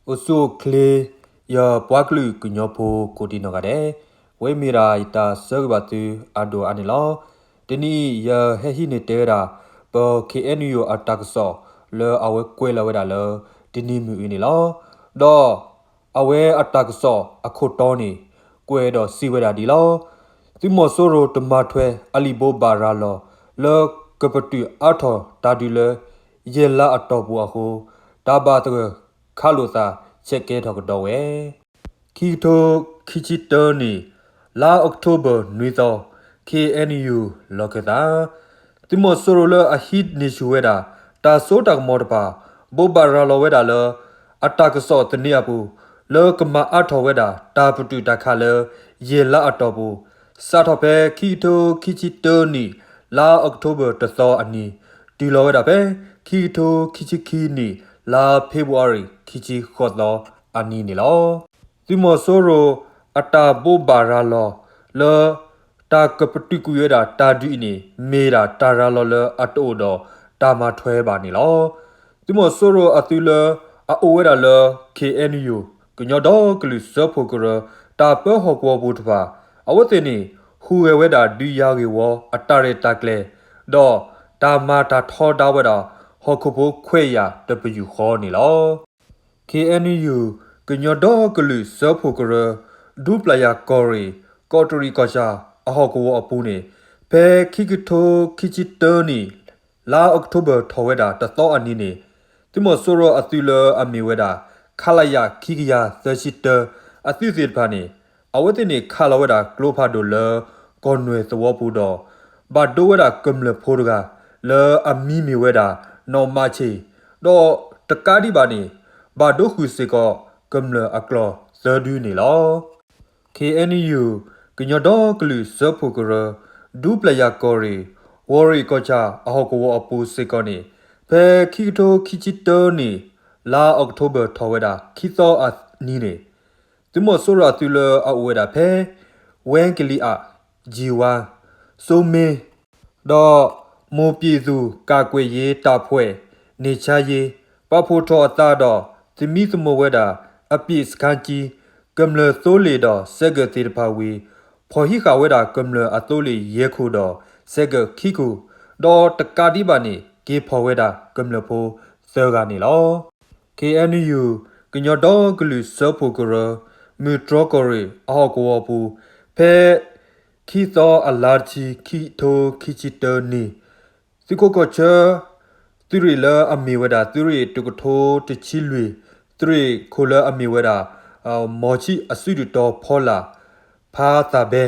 အိၣ်ဆူၣ်အိၣ်ချ့ ယပှၤကလုာ်ကညီဖိကိးဒံနီၢ်ဂၤဒဲး, ဝဲမ့ၢ်ဒၣ်ယတၢ်ဆၢဂ့ၤဘၣ်သုအဒိၣ်အါန့ၣ်လီၤ. တနံၤအံၤ ယဟဲဟံးန့ၢ်တဲဝဲဒၣ် ပ ခ့ၣ်အဲၣ်ယူၣ် အတၢ်ကစီၣ်လၢအဝဲကွဲးလီၤဝဲဒၣ်လၢ တနံၤမုၢ်အံၤန့ၣ်လီၤ. ဒီးအဝဲအတၢ်ကစီၣ်အခိၣ်တီန့ၣ် ကွဲးဒီးစံးဝဲဒၣ်ဒ်လီၤ. သုးမီၤစိရိၤတမၤထွဲအလံာ်ဘိးဘၣ်ရၤလီၤ လၢကပတုာ်အါထီၣ်တၢ်ဒုးလၢ ယဲၢ်လါအတီၢ်ပူၤအဃိ တၢ်ဘၣ်သဂၢၢ်ခးလိာ်သးဆဲးကဲထီၣ်ကဒီးဝဲ ခံကထိခံဆံတၢနံၣ် လါအီးကထိဘၢၣ်နွံသီ, ခ့ၣ်အဲၣ်ယူၣ် လီၢ်ခၢၣ်သး, သုးမီၤစိရိၤလၢအဟံးန့ၢ်ဆူၣ်ဝဲဒၣ် တၢ်စိတၢ်ကမီၤတဖၣ် ဘိးဘၣ်ရၤလီၤဝဲဒၣ်လၢ အတၢ်ကစီၣ်သန့အပူၤ လၢကမၤအါထီၣ်ဝဲဒၣ် တၢ်ပတုာ်တၢ်ခးလၢ ယဲၢ်လါအတီၢ်ပူၤ စးထီၣ်ဖဲခံကထိခံဆံတၢနံၣ် လါအီးကထိဘၢၣ်တသီအနံၤ တုၤလီၤဝဲဒၣ်ဖဲ ခံကထိခံဆံခံနံၣ် လါဖ့ၤဘြူၤအါရံၤ ခံဆံဃိးသီအနံၤန့ၣ်လီၤ. သုးမီၤစိရိၤအတၢ်ဘိးဘၣ်ရၤလီၤလၢ တၢ်ကပတုာ်ကွံာ်ဝဲဒၣ်တၢ်ဒုးအံၤန့ၣ် မ့ၢ်ဒၣ်တၢ်ရၤလီၤလၢအတအိၣ်ဒီးတၢ်မၤထွဲဘၣ်န့ၣ်လီၤ. သုးမီၤစိရိၤအသုးလၢအအိၣ်ဝဲဒၣ်လၢ ခ့ၣ်အဲၣ်ယူၣ် ကညီဒီကလုာ်စၢဖှိၣ်ကရၢ တၢ်ပၢဟီၣ်ကဝီၤပူၤတဖၣ် အဝဲသ့ၣ်န့ၣ် ဟူးဂဲၤဝဲဒၣ်ဒုးယၤဂ့ၢ်ဝီအတၢ်ရဲၣ်တၢ်ကျဲၤ ဒီးတၢ်မၤတၢ်ထီဒါဝဲဒၣ် ဟီၣ်ခိၣ်ဖိခွဲးယာ်တပယူာ်ဃီန့ၣ်လီၤ. ခ့ၣ်အဲၣ်ယူၣ် ကညီဒီကလုာ်စၢဖှိၣ်ကရၢ ဒူပျၢ်ယၤကီၢ်ရ့ၣ် ကီးတရံးကီၢ်ဆၣ်အဟီၣ်ကဝီၤအပူၤန့ၣ် ဖဲခံကထိခံဆံတၢနံၣ် လါအီးကထိဘၢၣ်ထီၣ်ဝဲဒၣ်တသီအနံၤန့ၣ် သုးမီၤစိရိၤအသုးလၢအမ့ၢ်ဝဲဒၣ် ခလရ ခံကယၤသၢဆံတၢ အသုးသ့ၣ်တဖၣ်န့ၣ် အဝဲသ့ၣ်န့ၣ်ခးလီၤဝဲဒၣ်ကျိဖးဒိၣ်လၢ ကီၢ်နွဲၣ်သဝီပူၤဒီး ဘၣ်ဒိဝဲဒၣ်ကမျၢၢ်ဖိတဂၤ လၢအမံၤမ့ၢ်ဝဲဒၣ် နီၢ်မးဆ့ၣ် ဒီးတကးဒံးဘၣ်န့ၣ် ဘၣ်ဒိဃုာ်စ့ၢ်ကီး ကမျၢၢ်အကျီၢ်သၢဒုန့ၣ်လီၤ. ခ့ၣ်အဲၣ်ယူၣ် ကညီဒီကလုာ်စၢဖှိၣ်ကရၢ ဒူပျၢ်ယၤကီၢ်ရ့ၣ် ဝီၤရ့ၣ်ကီၢ်ဆၣ်အဟီၣ်ကဝီၤအပူၤစ့ၢ်ကီးန့ၣ် ဖဲခံကထိခံဆံတၢနံၣ် လါအီးကထိဘၢၣ်ထီၣ်ဝဲဒၣ်ခံသီအနံၤန့ၣ် သုးမီၤစိရိၤအသုးလၢအအိၣ်ဝဲဒၣ်ဖဲ ဝဲကလံၤအး ယံၤဝါ စိမ့ ဒီး မိၢ်ပံၣ်သူၣ်ကၣ်ကွဲးယ့ၤတၢ်ဖှဲး န့ၢ်ဆါယ့ၤ ပာ်ဖှိၣ်ထီၣ်အသးဒီး သမံသမိးဝဲဒၣ် အပံၣ်စခါကၠံ ကမျၢၢ်သိလ့ၣ်ဒီးစဲးကၢၣ်သ့ၣ်တဖၣ်ဝံၤ ဖီၣ်ဟံးဃာ်ဝဲဒၣ်ကမျၢၢ်အသိလ့ၣ်ယဲၢ်ခိၣ်ဒီးစဲးကၢၣ်ခံခိၣ် ဒီးတကးဒံးဘၣ်န့ၣ် က့ၤဖီၣ်ဝဲဒၣ်ကမျၢၢ်ဖိသၢဂၤန့ၣ်လီၤ. ခ့ၣ်အဲၣ်ယူၣ် ကညီဒီကလုာ်စၢဖှိၣ်ကရၢ မုၢ်တြီၢ်ကီၢ်ရ့ၣ်အဟီၣ်ကဝီၤအပူၤ ဖဲ ခံသီအလါတဆံ ခံကထိခံဆံတၢနံၣ် သုးခိးကီၢ်ဆၢ သုးရ့ၣ်လၢအမ့ၢ်ဝဲဒၣ် သုးရ့ၣ်တကထိတဆံလွံၢ် သုးရ့ၣ်ခိၣ်လၢအမ့ၢ်ဝဲဒၣ် မီၤဆံးအစုဒုၣ်တီၤဖီလာ် ဖါသၣ်ဘဲ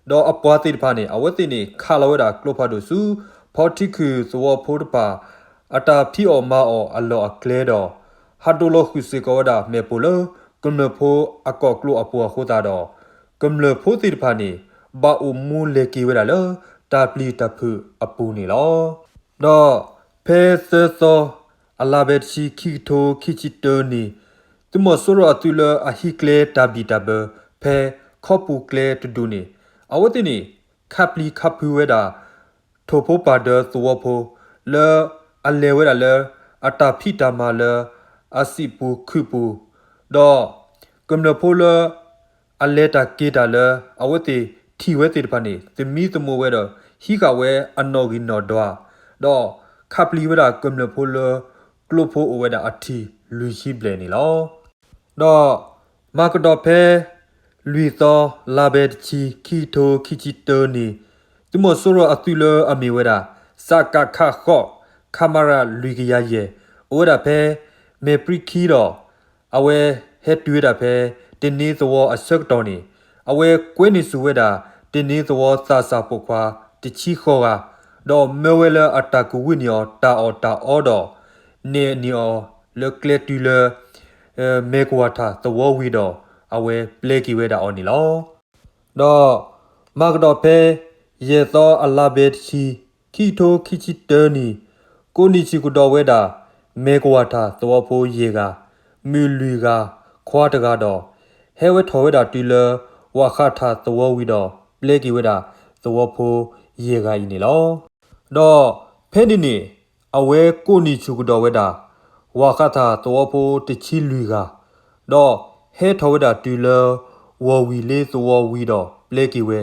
ဒီးအပှၤသ့ၣ်တဖၣ်န့ၣ် အဝဲသ့ၣ်န့ၣ် ခးလီၤဝဲဒၣ်ကျိဖးဒိၣ်ဆူ ဖီထံခုၣ်သဝီဖိတဖၣ် အတၢ်ဖံးအီၣ်မၤအီၣ်အလီၢ်အကျဲဒီး ဟးဒိးလီၤဃုာ်စ့ၢ်ကီးဝဲဒၣ်မ့ၣ်ပိၢ်လၢ ကမျၢၢ်ဖိအကီၢ်ကျိအပူၤအဃိသတးဒီး ကမျၢၢ်ဖိသ့ၣ်တဖၣ်န့ၣ် ဘၣ်အိၣ်မူလဲၤက့ၤဝဲဒၣ်လၢ တၢ်ပျံၤတၢ်ဖုးအပူၤန့ၣ်လီၤ. ဒီးဖဲသၢသီ အလါဘဲတဆံ ခံကထိခံဆံတၢနံၣ် သုးမီၤစိရိၤအသုးလၢအဟံးကျဲတၢ်ဘံၣ်တၢ်ဘၢ ဖဲခီပူၤကျဲတဒူၣ်န့ၣ် အဝဲသ့ၣ်န့ၣ် ခးပျံၤခးဖုးဝဲဒၣ် ထိၣ်ဖိပၢ်ဒၢသဝီဖိ လၢအလဲၤဝဲဒၣ်လၢ အတၢ်ဖံးတၢ်မၤလၢ အစံာ်ပူၤခုၣ်ပူၤ ဒီးကမျၢၢ်ဖိလၢ အလဲၤတၢ်က့ၤတၢ်လၢ အဝဲသ့ၣ်ထံၣ်ဝဲသ့ၣ်တဖၣ်န့ၣ် သမံသမိးဝဲဒီး ဟံးဃာ်ဝဲအနီၣ်ဂံၢ်နီၣ်ဒွး ဒီးခးပျံၤဝဲဒၣ်ကမျၢၢ်ဖိလၢ ကျိဖိအိၣ်ဝဲဒၣ်အထံၣ်လွံၢ်ဆံဘျဲၣ်န့ၣ်လီၤ. ဒီးမၤကဒီးဖဲ လွံၢ်သီ လါဘဲတဆံ ခံကထိခံဆံတၢနံၣ် သုးမီၤစိရိၤအသုးလၢအမ့ၢ်ဝဲဒၣ် စကခ ဃိး ခမရ လွံၢ်ကယၤယဲၢ် အိၣ်ဝဲဒၣ်ဖဲ မဲၢ်ပြံခံဒီး အဝဲဟဲတုၤဝဲဒၣ်ဖဲ တန့သဝီအဆၢကတီၢ်န့ၣ် အဝဲကွဲန့ၢ်ဆူၣ်ဝဲဒၣ် တန့သဝီသးစၢ်ပိာ်ခွါ တဆံဃိးဂၤ ဒီးမၢဝဲလၢအတၢ်ကူၣ်ဝံၣ်န့ၢ်အီၤတၢ်အီၣ်တၢ်အီဒီး နဲၣ်န့ၢ်အီၤလၢကျဲတုၤလၢ မဲၢ်ကဝၢ်ထၣ်သဝီဝံၤဒီး အဝဲပျဲက့ၤဝဲဒၣ်အီၤန့ၣ်လီၤ. ဒီးမၤကဒီးဖဲ ယဲၢ်သီအလါဘဲတဆံ ခံကထိခံဆံတၢနံၣ် ကိးနံၣ်ဆံးကဒီးဝဲဒၣ် မဲၢ်ကဝၢ်ထၣ်သဝီဖိယဲၢ်ဂၤ, မုၢ်လွံၢ်ဂၤ, ခွါတဂၤဒီး ဟဲဝဲထီၣ်ဝဲဒၣ်တုၤလၢ ဝၣ်ဃးထၣ်သဝီဝံၤဒီး ပျဲက့ၤဝဲဒၣ်သဝီဖိယဲၢ်ဂၤအံၤန့ၣ်လီၤ. ဒီးဖဲန့ၣ်န့ၣ် အဝဲကိးနံၣ်ဆူၣ်ကဒီးဝဲဒၣ် ဝၣ်ဃးထၣ်သဝီဖိတဆံလွံၢ်ဂၤ, ဒီးဟဲထီၣ်ဝဲဒၣ်တုၤလၢ ဝီၢ်ဝံၤလ့သဝီဝံၤဒီးပျဲက့ၤဝဲ,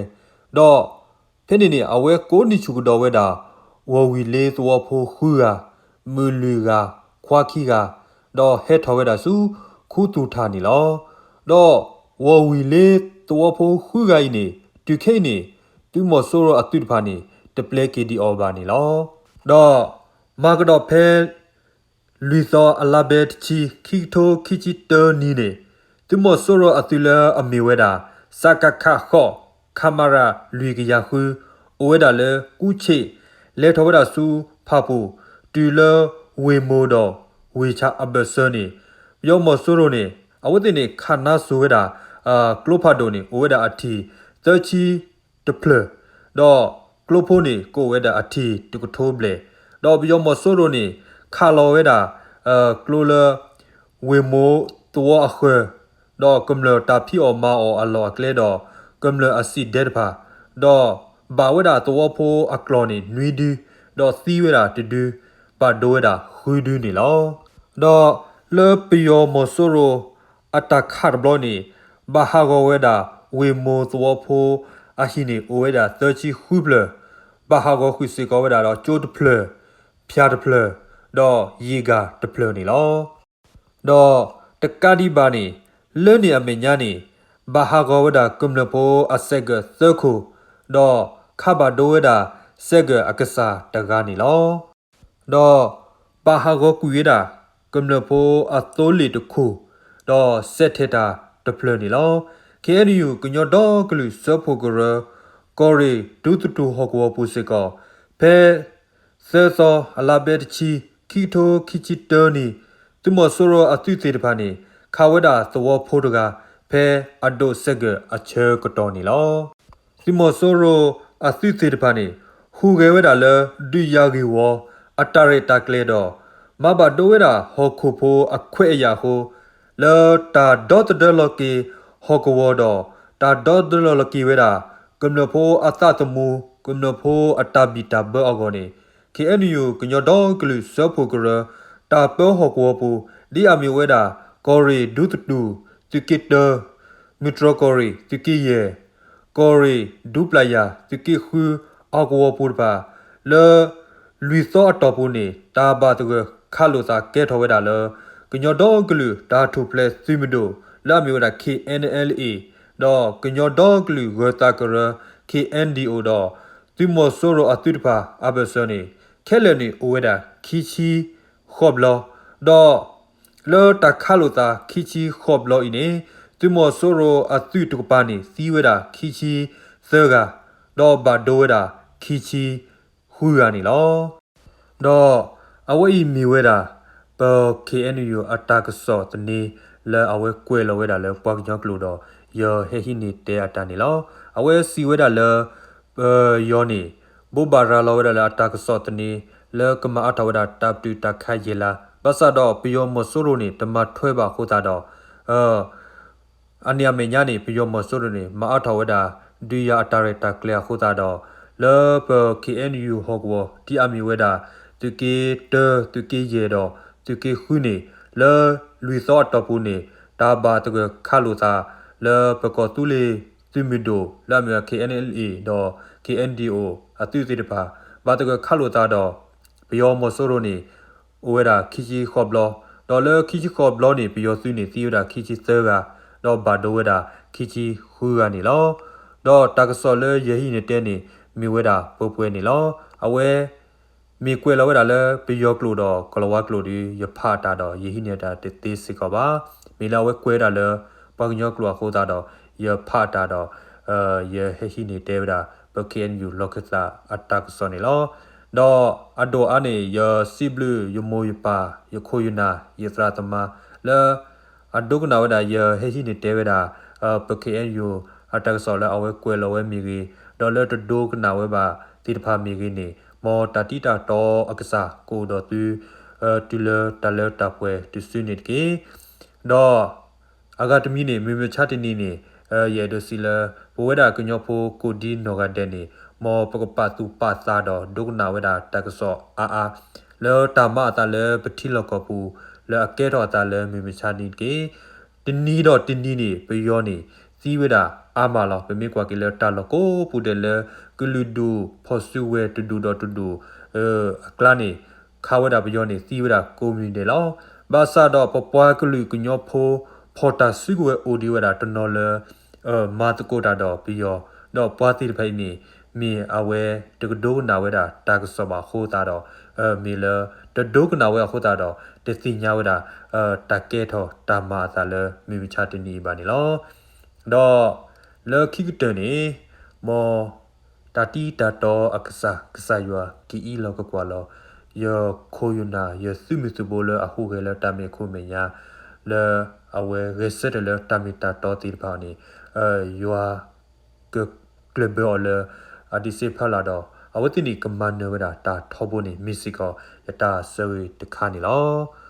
ဒီးဖဲန့ၣ်န့ၣ် အဝဲကိးနံၤဆူၣ်ကဒီးဝဲဒၣ် ဝီၢ်ဝံၤလ့သဝီဖိဃုဂၤ, မုၢ်လွံၢ်ဂၤ, ခွါခံဂၤ, ဒီးဟဲထီၣ်ဝဲဒၣ်ဆူ ခူသူၣ်ထၣ်န့ၣ်လီၤ. ဒီးဝီၢ်ဝံၤလ့သဝီဖိဃုဂၤအံၤန့ၣ် တုၤခဲအံၤန့ၣ် သုးမီၤစိရိၤအသုးတဖၣ်န့ၣ် တပျဲက့ၤဒံးအီၤဘၣ်န့ၣ်လီၤ. ဒီးမၤကဒီးဖဲ လွံၢ်သီအလါဘဲတဆံ ခံကထိခံဆံတၢနံၤန့ၣ် သုးမီၤစိရိၤအသုးလၢအမ့ၢ်ဝဲဒၣ် စကခ ဃိး ခမရ လွံၢ်ကယၤဃု အိၣ်ဝဲဒၣ်လၢကူၣ်ဆ့ၣ် လဲၤထီၣ်ဝဲဒၣ်ဆူဖၣ်ပူၣ် တုၤလၢဝ့ၢ်မိၢ်ဒီးဝ့ၢ်ဆၣ်အဘၢၣ်စၢၤန့ၣ် ပယီၤမီၤစိရိၤန့ၣ် အဝဲသ့ၣ်န့ၣ် ခးနါစိၤဝဲဒၣ် ကျိဖးဒိၣ်န့ၣ် အိၣ်ဝဲဒၣ်အထံၣ် သၢဆံ တဖျၢၣ်, ဒီးကျိဖိန့ၣ် ကအိၣ်ဝဲဒၣ်အထံၣ်တကထိဘျဲၣ်, ဒီးပယီၤမီၤစိရိၤန့ၣ် ခးလီၤဝဲဒၣ် ကျိလၢ ဝ့ၢ်မိၢ်သဝီအဃၢၤ, ဒီးကမျၢၢ်တၢ်ဖံးအီၣ်မၤအီၣ်အလီၢ်အကျဲဒီး ကမျၢၢ်အစံၣ်ဒဲတဖၣ်, ဒီးဘၣ်ဝဲဒၣ်သဝီဖိအကျီၢ်န့ၣ်နွံဒု, ဒီးသံဝဲဒၣ်တဒု, ဘၣ်ဒိဝဲဒၣ်ဃုဒုန့ၣ်လီၤ. ဒီးလၢပယီၤမီၤစိရိၤအတၢ်ခးတဘျီန့ၣ် ဘၣ်ဟးဂီၤဝဲဒၣ်ဝ့ၢ်မိၢ်သဝီဖိအဟံၣ်န့ၣ် အိၣ်ဝဲဒၣ်သၢဆံဃုဖျၢၣ်, ဘၣ်ဟးဂီၤဃုာ်စ့ၢ်ကီးဝဲဒၣ်ဒီးကၠိတဖျၢၣ်, ဖၠါတဖျၢၣ်, ဒီးယံာ်ဂၤတဖျၢၣ်န့ၣ်လီၤ. ဒီးတကးဒံးဘၣ်န့ၣ် လၢန့ၣ်အမဲာ်ညါန့ၣ် ဘၣ်ဟးဂီၤဝဲဒၣ်ကမျၢၢ်ဖိအစဲးကၢးသၢခိၣ်, ဒီးခးဘၣ်ဒိဝဲဒၣ်စဲးကၢးအကစၢ်တဂၤန့ၣ်လီၤ. ဒီးဘၣ်ဟးဂီၤကွံာ်ဝဲဒၣ် ကမျၢၢ်ဖိအသိလ့ၣ်တခိၣ်, ဒီးစဲးထဲးတၢ်တဖျၢၣ်န့ၣ်လီၤ. ခ့ၣ်အဲၣ်ယူၣ် ကညီဒီကလုာ်စၢဖှိၣ်ကရၢ ကီၢ်ရ့ၣ်ဒူသတူၢ်ဟီၣ်ကဝီၤပူၤစ့ၢ်ကီး ဖဲ သၢသီအလါဘဲတဆံ ခံကထိခံဆံတၢနံၤ သုးမီၤစိရိၤအသုးသ့ၣ်တဖၣ်န့ၣ် ခးဝဲဒၣ်သဝီဖိတဂၤ ဖဲအဒိးစဲးကၢးအဆၢကတီၢ်န့ၣ်လီၤ. သုးမီၤစိရိၤအသုးသ့ၣ်တဖၣ်န့ၣ် ဟူးဂဲၤဝဲဒၣ်လၢ ဒုးယၤဂ့ၢ်ဝီ အတၢ်ရဲၣ်တၢ်ကျဲၤဒီး မၤဘၣ်ဒိဝဲဒၣ်ဟီၣ်ခိၣ်ဖိအခွဲးအယာ်အဃိ လၢတၢ်ဒီသဒၢလီၤက့ၤဟီၣ်ကဝီၤဒီး တၢ်ဒီသဒၢလီၤက့ၤဝဲဒၣ် ကမျၢၢ်ဖိအသးသမူ ကမျၢၢ်ဖိအတၢ်ဘံၣ်တၢ်ဘၢအဂီၢ်န့ၣ် ခ့ၣ်အဲၣ်ယူၣ် ကညီဒီကလုာ်စၢဖှိၣ်ကရၢ တၢ်ပၢဟီၣ်ကဝီၤပူၤ ဒ်အမ့ၢ်ဝဲဒၣ် ကီၢ်ရ့ၣ်ဒူသတူၢ် သုးက့တၢ မုၢ်တြီၢ်ကီၢ်ရ့ၣ် သုးက့ယဲၢ် ကီၢ်ရ့ၣ်ဒူပျၢ်ယၢ် သုးက့ဃု ဟီၣ်ကဝီၤပူၤတဖၣ် လၢ လွံၢ်သီအတီၢ်ပူၤန့ၣ် တၢ်ဘၣ်သဂၢၢ်ခးလိာ်သးကဲထီၣ်ဝဲဒၣ်လၢ ကညီဒီကလုာ်တၢ်ထူၣ်ဖျဲးသုးမုၢ်ဒိၣ် လၢအမ့ၢ်ဝဲဒၣ် ခ့ၣ်အဲၣ်အဲၣ်လ်အ့ ဒီးကညီဒီကလုာ်ဂၢၤသးကရၢ ခ့ၣ်အဲၣ်ဒီးအိၣ် ဒီး သုးမီၤစိရိၤအသုးတဖၣ်အဘၢၣ်စၢၤန့ၣ် ခဲလၢာ်န့ၣ်အိၣ်ဝဲဒၣ်ခံဆံဃိးဘျီ ဒီး လၢတၢ်ခးလိာ်သးခံဆံဃိးဘျီအံၤန့ၣ် သုးမီၤစိရိၤအသုးတကပၤန့ၣ် သံဝဲဒၣ်ခံဆံသၢဂၤ, ဒီးဘၣ်ဒိဝဲဒၣ်ခံဆံဃုဂၤန့ၣ်လီၤ. ဒီးအဝဲအံၤမ့ၢ်ဝဲဒၣ် ပ ခ့ၣ်အဲၣ်ယူၣ် အတၢ်ကစီၣ်သန့ လၢအဝဲကွဲးလီၤဝဲဒၣ်လၢပှၤကညီကျိာ်ဒီး ယဟဲဟံးန့ၢ်တဲအတၢ်န့ၣ်လီၤ. အဝဲစံးဝဲဒၣ်လၢ ပယီၤန့ၣ် ဘိးဘၣ်ရၤလီၤဝဲဒၣ်လၢအတၢ်ကစီၣ်သန့ လၢကမၤအါထီၣ်ဝဲဒၣ်တၢ်ပတုာ်တၢ်ခးယဲၢ်လါ, ဘၣ်ဆၣ်ဒီးပယီၤမီၤစိရိၤန့ၣ် တမၤထွဲဘၣ်အဃိသတးဒီး အန့ၣ်အမဲာ်ညါန့ၣ် ပယီၤမီၤစိရိၤန့ၣ် မၤအါထီၣ်ဝဲဒၣ် ဒုးယၤအတၢ်ရဲၣ်တၢ်ကျဲၤအဃိသတးဒီး လၢပ ခ့ၣ်အဲၣ်ယူၣ် ဟီၣ်ကဝီၤ ဒ်အမ့ၢ်ဝဲဒၣ် သုးက့တၢ သုးက့ယဲၢ်ဒီး သုးက့ဃုန့ၣ် လၢလွံၢ်သီအတီၢ်ပူၤန့ၣ် တၢ်ဘၣ်သဂၢၢ်ခးလိာ်သး လၢပကီၢ်သူလ့ၤသုးမုၢ်ဒိၣ် လၢအမ့ၢ်ဝဲ ခ့ၣ်အဲၣ်အဲၣ်လ်အ့ ဒီး ခ့ၣ်အဲၣ်ဒီးအိၣ် အသုးသ့ၣ်တဖၣ် ဘၣ်သဂၢၢ်ခးလိာ်သးဒီး ပယီၤမီၤစိရိၤန့ၣ် အိၣ်ဝဲဒၣ်ခံဆံဃိးဘျီ, ဒီးလၢခံဆံဃိးဘျီန့ၣ် ပယီၤသုးန့ၣ် သံဝဲဒၣ်ခံဆံသၢဂၤ, ဒီးဘၣ်ဒိဝဲဒၣ်ခံဆံဃုဂၤန့ၣ်လီၤ. ဒီးတၢ်ကစီၣ်လၢယဟံးန့ၢ်တဲန့ၣ် မ့ၢ်ဝဲဒၣ်ပှဲၤပှဲၤန့ၣ်လီၤ. အဝဲ မ့ၢ်ကွဲးလီၤဝဲဒၣ်လၢပယီၤကျိာ်ဒီးကီၤလၤဝါကျိာ်ဒီး ယဖးတၢ်ဒီး ယဟံးန့ၢ်တၢ်တသ့စ့ၢ်ကီးဘၣ်. မ့ၢ်လၢအဝဲကွဲးဝဲဒၣ်လၢ ပှၤကညီကျိာ်အဃိသတးဒီး ယဖးတၢ်ဒီး ယဟဲဟံးန့ၢ်တဲဝဲဒၣ် ပ ခ့ၣ်အဲၣ်ယူၣ် လီၢ်ခၢၣ်သးအတၢ်ကစီၣ်န့ၣ်လီၤ. ဒီးအဒိၣ်အါန့ၣ် ယစံးဘျုးယမိၢ်ယပၢ် ယခိၣ်ယနၢ် ယသရၣ်သမါ လၢ အဒိကနၣ်ဝဲဒၣ် ယဟဲဟံးန့ၢ်တဲဝဲဒၣ် ပ ခ့ၣ်အဲၣ်ယူၣ် အတၢ်ကစီၣ်လၢအဝဲကွဲးလီၤဝဲမ့ၢ်ဂ့ၤ, ဒီးလၢတဒိကနၣ်ဝဲဘၣ်သ့ၣ်တဖၣ်မ့ၢ်ဂ့ၤန့ၣ် မ်တၢ်တံၢ်တၢ်တီအကစၢ်ကအိၣ်ဒီးသု တုၤလၢတၢ်လၢတၢ်ပှဲၤတစုန့ၣ်တက့ၢ်. ဒီး အဂၤတမံၤန့ၣ် မုၢ်မဆါတနံၤန့ၣ် ယအဲၣ်ဒိးစံးလၢ ပဝဲဒၣ်ကညီဖိကိးဒံနီၢ်ဂၤဒဲးန့ၣ် မ်ပကပာ်သူၣ်ပာ်သးဒီးဒိကနၣ်ဝဲဒၣ်တၢ်ကစီၣ်အါအါ လၢတၢ်မၤအသးလၢပထံလီၢ်ကီၢ်ပူၤ လၢအကဲထီၣ်အသးလၢမုၢ်မဆါတနံၤတက့ၢ်. တနံၤဒီးတနံၤန့ၣ် ပယီၤန့ၣ် သံဝဲဒၣ်အါမးလီၤ. ပမ့ၢ်ကွၢ်က့ၤလၢတၢ်လီၢ်ကိးပူၤဒဲးလၢ ကလုာ်ဒူၣ်ဖီၣ်စုကဝဲၤတဒူၣ်ဒီးတဒူၣ် အကျါန့ၣ် ခးဝဲဒၣ်ပယီၤန့ၣ် သံဝဲဒၣ်ကိးမုၢ်နံၤဒဲးလီၤ. ဘၣ်ဆၣ်ဒီးပပှၤကလုာ်ကညီဖိ ဖီၣ်တၢ်စုကဝဲၤအိၣ်ဒံးဝဲဒၣ်တနီၤလၢ မၤသကိးတၢ်ဒီးပယီၤ ဒီးပှၤသ့ၣ်တဖၣ်အံၤန့ၣ် မ့ၢ်အဝဲတကဒိကနၣ်ဝဲဒၣ်တၢ်ကစီၣ်ဘၣ်အဃိသတးဒီး မ့ၢ်လၢတဒိကနၣ်ဝဲအဃိသတးဒီး တသ့ၣ်ညါဝဲဒၣ် တၢ်ကဲထီၣ်တၢ်မၤအသးလၢမုၢ်မဆါတနံၤအံၤဘၣ်န့ၣ်လီၤ. ဒီးလၢခံကတၢၢ်န့ၣ် မ်တၢ်တံၤတၢ်တီအကစၢ် ကစၢ်ယွၤကအံးလီၤကကွၢ်လီၤ ယခိၣ်ယနၢ် ယသုးမုၢ်သုးဘိလၢအဟူးဂဲၤလၢတၢ်မဲာ်ခိၣ်မဲာ်ညါ လၢအဝဲဂဲၤဆၢထၢၣ်လၢတၢ်မ့ၢ်တၢ်တီသ့ၣ်တဖၣ်န့ၣ် ယွၤ ကကျၢၢ်ဘၢအီၤလၢ အဒံးစ့ဖီလာ်ဒီး အဝဲသ့ၣ်န့ၣ်ကမၤနၢၤဝဲဒၣ်တၢ်ထီဘိန့ၣ် မ့ၢ်စ့ၢ်ကီးယတၢ်ဆၢဂ့ၤတခါန့ၣ်လီၤ.